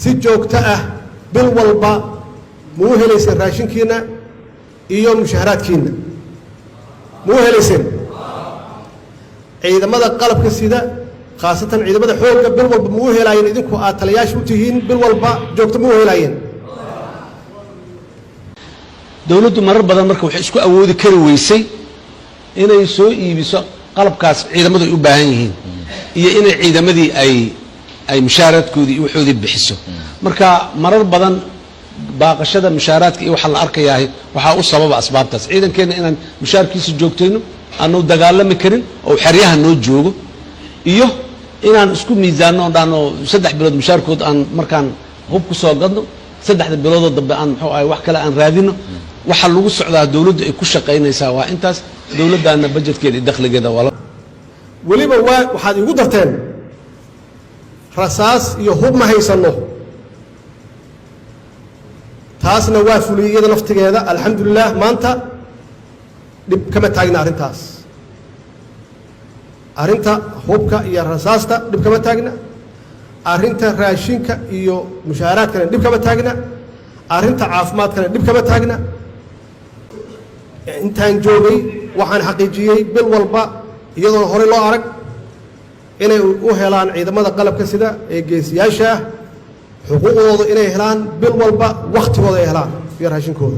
Si joogto ah bil walba ma u helayseen raashinkiinna iyo mushaharaadkiinna? Ma u helayseen? Ciidamada qalabka sida, khaasatan ciidamada xoogga, bil walba ma u helaayeen? Idinku aad taliyaasha u tihiin, bil walba joogto ma u helaayeen? Dowladdu marar badan marka waxay isku awoodi kari weysay inay soo iibiso qalabkaas ciidamadu ay u baahan yihiin iyo inay ciidamadii ay mushaaraadkoodii iyo waxoodii bixiso. Marka marar badan baaqashada mushaaraadka iyo waxaa la arkayaa waxaa u sababa asbaabtaas: ciidankeenna inaan mushaarkiisa joogtayno, aanu dagaalami karin oo xeryaha noo joogo, iyo inaan isku miisaanno oo dhahno 3 bilood mushaarkood aan markaan hub ku soo gadno, 3da biloodoo dambe aan muxuu ahay wax kale aan raadino. Waxa lagu socdaa, dowladdu ay ku shaqaynaysaa, waa intaas. Dowladdaana budgetkeeda iyo dakhligeeda waa Weliba waa waxaad iigu darteen rasaas iyo hub ma haysanno. Taasna waa fuliyey iyada naftigeeda. Alxamdulilah, maanta dhib kama taagna arrintaas. Arrinta hubka iyo rasaasta dhib kama taagna, arrinta raashinka iyo mushaaraadkana dhib kama taagna, arrinta caafimaadkana dhib kama taagna. Intaan joogay waxaan xaqiijiyey bil walba, iyadoona horey loo arag, inay u helaan ciidamada qalabka sida ee geesiyaasha ah xuquuqdooda, inay helaan bil walba wakhtigooda ay helaan iyo raashinkooda.